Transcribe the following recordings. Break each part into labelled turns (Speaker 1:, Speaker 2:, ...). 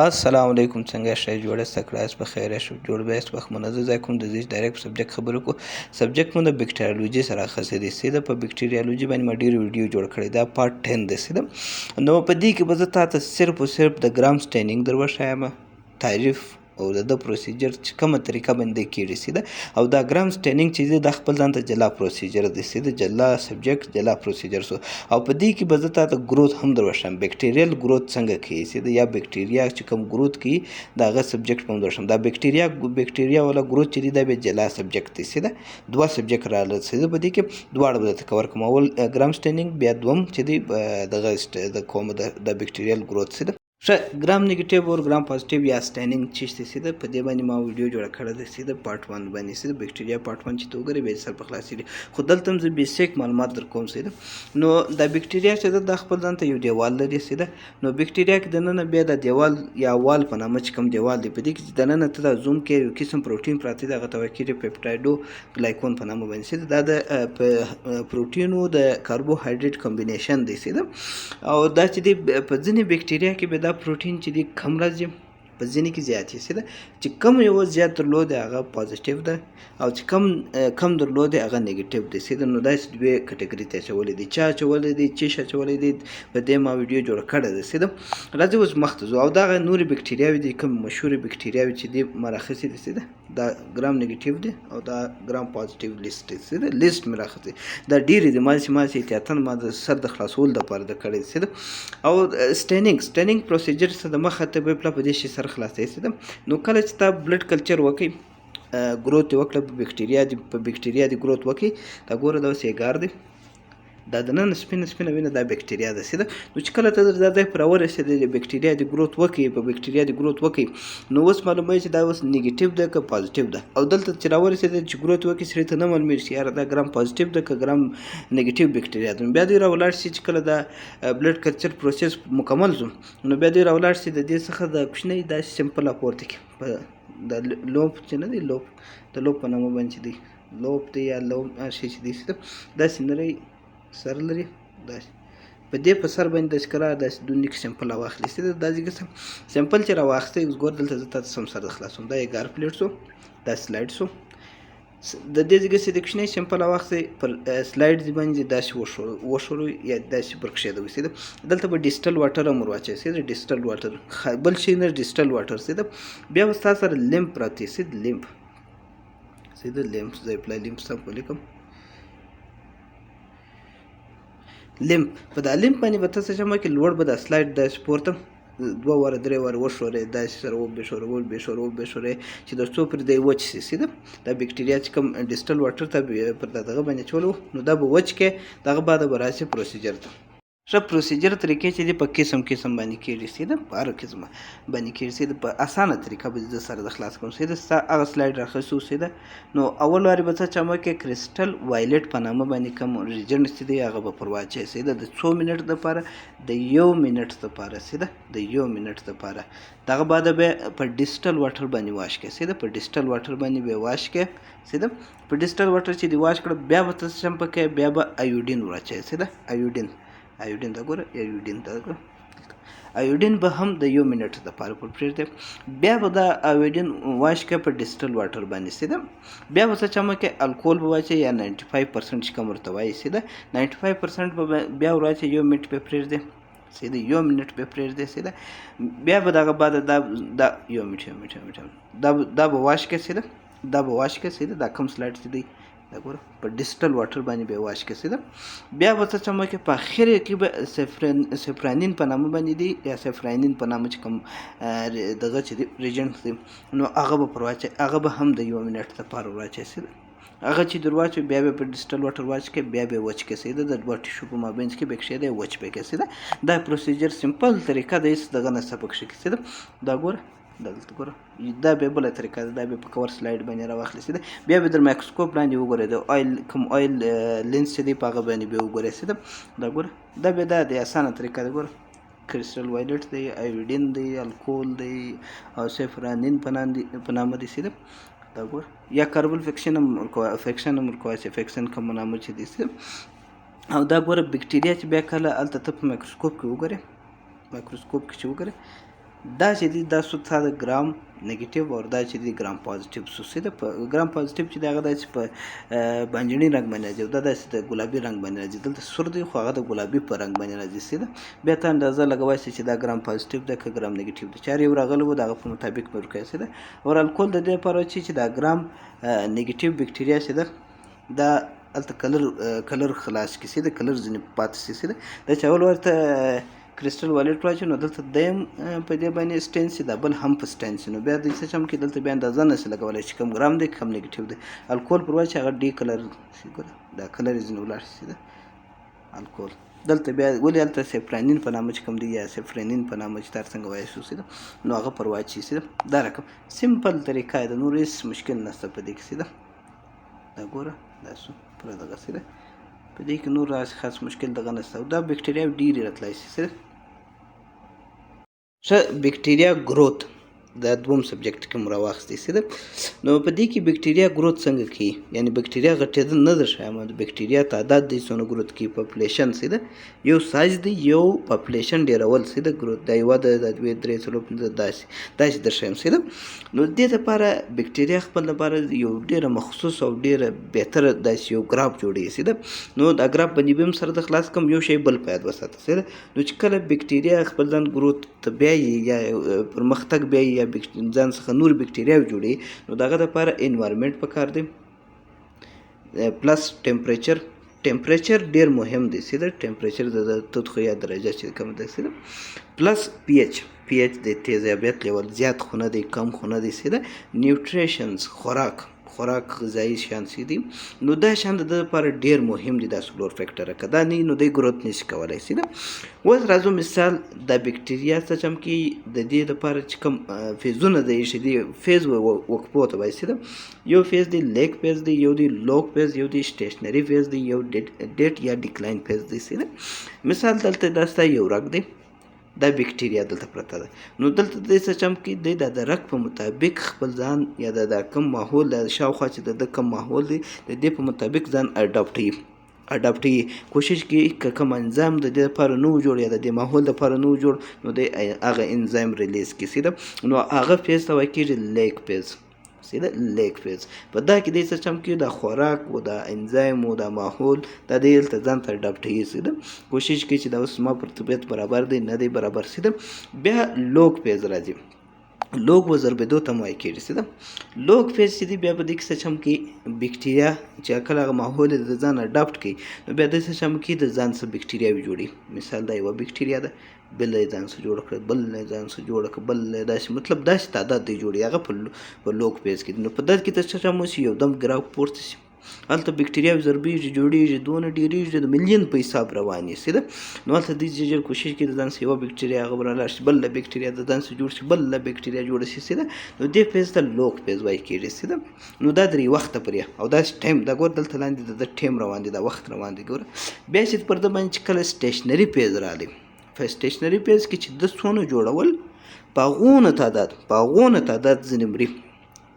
Speaker 1: السلام علیکم، څنګه شې؟ جوړه تکړه یاست؟ په خیر شو جوړ به یاست. وخت منظم ځای کوم د دې direct subject خبرو کو. subject مو د بکټریالوجي سره اخیستې دی. سیده په بکټریالوجي باندې ما ډېر ویډیو جوړ کړی، دا part 10 دی. سیده نو په دې کې به زه تاته صرف او صرف د Gram staining در وښایم، تعریف او د ده procedure چې کومه طریقه باندې کېږي. سیده او دا Gram staining چې دی، دا خپل ځان ته جلا procedure دی. سیده جلا subject، جلا procedure سو. او په دې کې به زه تاته growth هم در وښایم، bacterial growth څنګه کوي سیده، یا بکټریا چې کوم growth کوي، دا هغه subject هم در وښایم. دا بکټریا والا growth چې دی، دا به جلا subject دی. سیده دوه subject راغله. سیده په دې کې دواړه به درته cover کوم، اول Gram staining، بیا دوم چې دی دغه د کوم د bacterial growth. سیده ښه، Gram negative او Gram positive یا staining چې شته، سیده په دې باندې ما ویډیو جوړه کړې ده. سیده part 1 باندې، سیده بکټریا part 1 چې ته وګورې، بیا سر په خلاصېږي، خو دلته هم زه basic معلومات در کوم. سیده نو دا بکټریا چې ده، دا خپل ځان ته یو دیوال لري. سیده نو بکټریا کې دننه بیا د دیوال یا wall په نامه چې کوم دیوال دی، په دې کې چې دننه ته دا zoom کې، یو قسم پروټین پراته دی، هغه ته وایي کېږي peptidoglycan په نامه باندې. سیده دا د پروټینو د کاربوهایډریټ combination دی. سیده او دا چې دی، په ځینې بکټریا کې به دا پروټین چې دی کم راځي، په ځینې کې زیات یې. سیده چې کم یو زیات درلود، هغه positive ده، او چې کم کم درلود، هغه negative دی. سیده نو داسې دوې کټګوري ته اچولې دي، چا اچولې دي، چې اچولې دي، په دې ما ویډیو جوړه کړې ده. سیده راځي اوس مخته ځو. او دغه نورې بکټریاوې دي، کوم مشهورې بکټریاوې چې دي، ما راخیستې دي. سیده دا Gram negative دی او دا Gram positive list دی. سیده لیست مې راخیستې، دا ډېرې دي، ما چې ما چې احتیاطاً ما د سر د خلاصولو دپاره د کړی. سیده او staining procedure څه د مخه ته به په دې شي سر خلاصوي. سیده نو کله چې تا blood culture وکړي، growth یې وکړه، په بکټریا دی growth وکړي، دا ګوره، دا اوس agar دی، دا دننه سپینه سپینه وینه، دا بکټریا ده. سیده نو چې کله ته دا ځای پر راورسېدې، د بکټریا د growth وکړي، په بکټریا د growth وکړي، نو اوس معلوموي چې دا اوس negative ده که positive ده. او دلته چې راورسېدې، چې growth وکړي، سړي ته نه معلومیږي چې یاره دا Gram positive ده که Gram negative بکټریا ده. نو بیا دوی راولاړ شي، چې کله دا blood culture process مکمل شو، نو بیا دوی راولاړ شي، د دې څخه د کوچنی داسې sample راپورته کړي په د loop چې نه دی، loop، د loop په نامه باندې چې دی، loop دی یا loop شی چې دی، داسې نری سر لري، داسې په دې په سر باندې داسې کرار داسې دونې کې sample راواخلي. سیده داسې قسم sample چې راواخیستی، اوس ګور، دلته زه تاته سم سر خلاصوم. دا agar plate سو، دا slide سو. د دې ځای څخه د کوچنی sample راواخیستی، پر slide باندې داسې وښوروئ یا داسې پر کښېږدوئ. سیده دلته به distilled water هم ور واچوئ. سیده distilled water، بل شی نه، distilled water. سیده بیا به ستا سره LAMP پرته، سیده LAMP، سیده LAMP ځای پلای LAMP سم ولیکم. LAMP، په دا LAMP باندې به ته څه چم کې، لوړ به دا slide داسې پورته دوه واره درې واره وښورې، داسې سره وبېښورې، وبېښورې، وبېښورې، چې تر څو پورې دی وچ شي. سیده دا بکټریا چې کوم distilled water ته پر دغه باندې اچولو، نو دا به وچ کې. دغه بعد به راشي procedure ته. ښه، procedure طریقې چې دي، په قسم قسم باندې کېږي. سیده په هر قسم باندې کېږي. سیده په اسانه طریقه به زه سره د خلاص کړم. سیده ستا هغه slide راخیستو. سیده نو اول وارې به څه چم کې، crystal violet په نامه باندې کوم reagent چې دی، هغه به پر واچوي. سیده د څو منټ دپاره؟ د یو منټ دپاره. سیده د یو منټ دپاره. دغه بعد به په distilled water باندې wash کړې. سیده په distilled water باندې به wash کړې. سیده په distilled water چې دی wash کړ، بیا به څه چم پکې، بیا به iodine ور واچوي. سیده iodine، iodine دا ګوره، iodine دا ګوره. iodine به هم د یو منټ دپاره پر پرېږدي. بیا به دا iodine wash کړه په distilled water باندې. سیده بیا به څه چم کې، الکول به واچوي یا 95% چې کوم ورته وایي. سیده 95% به بیا ور واچوي، یو منټ به پرېږدي. سیده یو منټ به پرېږدي. سیده بیا به دغه بعد دا دا یو منټ، یو منټ، یو منټ، دا به wash کړه. سیده دا به wash کړه. سیده دا کوم slide چې دی، دا ګوره، په distilled water باندې به wash کړه. سیده بیا به څه چم کې، په اخر کې به safranin په نامه باندې دی یا safranin په نامه چې کوم دغه چې دی، reagent دی، نو هغه به پر واچوي. هغه به هم د یو منټ لپاره ور واچوي. سیده هغه چې در واچوي، بیا به په distilled water wash کړي، بیا به وچ کړي. سیده د دوه tissue په مابین کې به کښېږدي، وچ به کړي. سیده دا procedure simple طریقه ده، هېڅ دغه نشته پکښې کې. سیده دا ګوره، دلته ګوره، دا بیا بله طریقه ده، دا بیا په cover slide باندې راواخلي. سیده بیا به در مایکروسکوپ لاندې وګورئ، د oil کوم oil lens چې دی، په هغه باندې بیا وګورئ. سیده دا ګوره، دا بیا دا د اسانه طریقه ده. ګوره، crystal violet دی، iodine دی، الکول دی او safranin په نامه دی. سیده دا ګوره، یا carbol fuchsin هم ورکوه، fuchsin هم ورکوه چې fuchsin کوم نامه چې دی. سیده او دا ګوره، بکټریا چې بیا کله هلته ته په مایکروسکوپ کې وګورې، مایکروسکوپ کې چې وګورې دا چې دی دا سو تا د ګرام نیگیټیو او دا چې دی ګرام پازیټیو سو. سیده په ګرام پازیټیو چې دغه داسې په بانجڼي رنګ باندې راځي او دا داسې د ګلابي رنګ باندې راځي. دلته سور دی خو هغه د ګلابي په رنګ باندې راځي. سیده بیا ته اندازه لګوای شې چې دا ګرام پازیټیو ده که ګرام نیگیټیو ده، چې هر یو راغلی و د هغه په مطابق مې ورکړی. سیده اور الکول د دې لپاره چې دا ګرام نیگیټیو بکټریا چې ده دا هلته کلر خلاص کړي. سیده کلر ځینې پاتې شي. سیده دا چې اول ورته کریسټل والټ واچو نو دلته دیم په دې باندې سټین سي، دا بل هم په سټین سي، نو بیا د څه چم کې دلته بیا اندازه نه شي لګولی چې کوم ګرام دی کوم نیگیټیو دی. الکول پر واچي هغه ډي کلر سي، ګوره دا کلر یې ځینې ولاړ شي. سیده الکول دلته بیا ولې هلته سیفرانین په نامه چې کوم دی یا سیفرانین په نامه چې تر څنګه وایي سو، سیده نو هغه پر واچي. سیده دا رقم سمپل طریقه ده، نور هېڅ مشکل نشته په دې کې. سیده دا ګوره دا سو پوره دغه. سیده په دې کې نور داسې خاص مشکل دغه نشته او دا بکټریا ډېرې راتلای شي. سیده ښه بکټریا ګروت دا دوم سبجیکټ کوم راواخیستی. سیده نو په دې کې بکټریا ګروت څنګه کوي، یعنی بکټریا غټېدل نه ده ښایم، د بکټریا تعداد دی څونه ګروت کوي، پاپولیشن. سیده یو سایز دی یو پاپولیشن ډېرول. سیده ګروت دا یوه ده، دا دوې، درې، څلور، پنځه، داسې داسې در ښایم. سیده نو دې دپاره بکټریا خپل لپاره یو ډېره مخصوص او ډېره بهتره داسې یو ګراف جوړوي. سیده نو دا ګراف باندې به هم سره د خلاص کړم، یو شی بل په یاد وساته. سیده نو چې کله بکټریا خپل ځان ګروت ته بیایي یا پرمختګ بیایي یا ځان څخه نور بکټریاوې جوړوي، نو د هغه دپاره انوایرمنټ پکار دی، پلس ټمپریچر. ټمپریچر ډېر مهم دی. سیده ټمپریچر د تودخې یا درجه چې کومه ده. سیده پلس پی ایچ، پی ایچ د تیزابیت لیول زیات خو نه دی کم خو نه دی. سیده نیوټریشنز، خوراک غذایي شیان څه دي، نو دا شیان د ده لپاره ډېر مهم دي. دا څلور فیکټره که دا نه نو دی ګروت نشي کولی. سیده اوس راځو مثال دا بکټریا څه چم کې د دې لپاره چې کوم فیزونه دی چې دی فیز وقفو ته وایي. سیده یو فیز دی لیک فیز دی، یو دی لوک فیز، یو دی سټیشنري فیز دی، یو ډیټ یا ډیکلاین فیز دی. سیده مثال دلته دا ستا یو رګ دی، دا بکټریا دلته پرته ده، نو دلته د څه چم کې دی دا د رګ په مطابق خپل ځان یا د کوم ماحول د شاوخوا چې د کوم ماحول دی د دې په مطابق ځان اډاپټوي. کوشش کوي که کوم انزایم د دې لپاره نه و جوړ یا د دې ماحول لپاره نه و جوړ نو دی هغه انزایم ریلیز کړي. سیده نو هغه فیز ته وایي کېږي لیک فیز. سیده لیک فیز په دا کې دی څه چم کې دا خوراک و دا انزایم و دا ماحول دا دی دلته ځان ته اډاپټوي. سیده کوشش کوي چې دا اوس زما پر طبیعت برابر دی نه دی برابر. سیده بیا لوک فیز راځي، لوګ و ضربېدو ته وایي کېږي. سیده لوګ فیز چې دی بیا په دې کې څه چم کې بکټریا چې کله هغه ماحول د ځان اډاپټ کوي نو بیا داسې چم کې د ځان څه بکټریاوې جوړوي. مثال دا یوه بکټریا ده، بل یې ځان څه جوړه کړه، بل یې ځان څه جوړه کړه، بل یې داسې مطلب داسې تعداد دی جوړوي هغه په لوګ فیز کې. نو په داسې کې ته څه چم وشي یو دم ګراف پورته شي، هلته بکټریاوې ضربېږي جوړېږي دونه ډېرېږي د میلیون په حساب روان یې. سیده نو هلته دوی ژر کوشش کوي د ځان څخه یوه بکټریا هغه به رالاړ شي، بله بکټریا د ځان څخه جوړ شي، بله بکټریا جوړه شي. سیده نو دې فیز ته لوک فیز وایي کېږي. سیده نو دا درې وخته پرې او داسې ټایم دا ګوره دلته لاندې د ده ټایم روان دی، دا وخت روان دی. ګوره بیا چې پر ده باندې چې کله سټیشنري فیز راغلی، په سټیشنري فیز کې چې ده څونه جوړول په هغونه تعداد، په هغونه تعداد ځینې مري،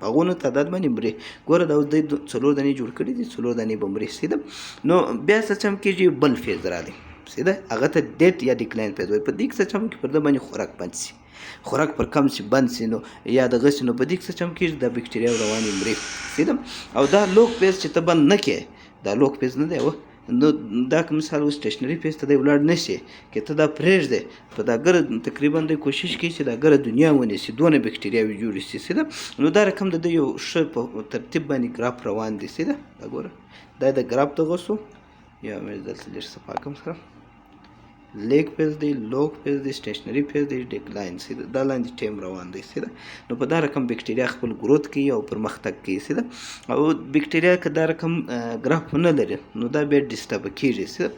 Speaker 1: په هغونه تعداد باندې مري. ګوره دا اوس دی څلور دانې جوړ کړي دي، څلور دانې به مري. سیده نو بیا څه چم کېږي بل فیز راغلی. سیده هغه ته ډیټ یا ډیکلاین فیز وایي. په دې کې څه چم کې پر ده باندې خوراک بند شي، خوراک پر کم شي بند شي نو یا د غسي، نو په دې کې څه چم کېږي دا بکټریا روانې مري. سیده او دا لوک فیز چې ته بند نه کړې، دا لوک فیز نه دی نو دا که مثال اوس سټیشنري فیز ته دی ولاړ نه شي، که ته دا پرېږدې په دا ګره تقریبا دی کوشش کوي چې دا ګره دنیا ونیسي، دونه بکټریاوې جوړې شي. سیده نو دا رقم د ده یو ښه په ترتیب باندې ګراف روان دی. سیده دا ګوره دا د ګراف دغه سو، یو مې دلته لږ صفا کړم سره لیک فیز دی، لوک فیز دی، سټیشنري فیز دی، ډیکلاین. سیده دا لاندې ټایم روان دی. سیده نو په دا رقم بکټریا خپل ګروت کوي او پرمختګ کوي. سیده او بکټریا که دا رقم ګراف نه لري نو دا بیا ډیسټرب کېږي. سیده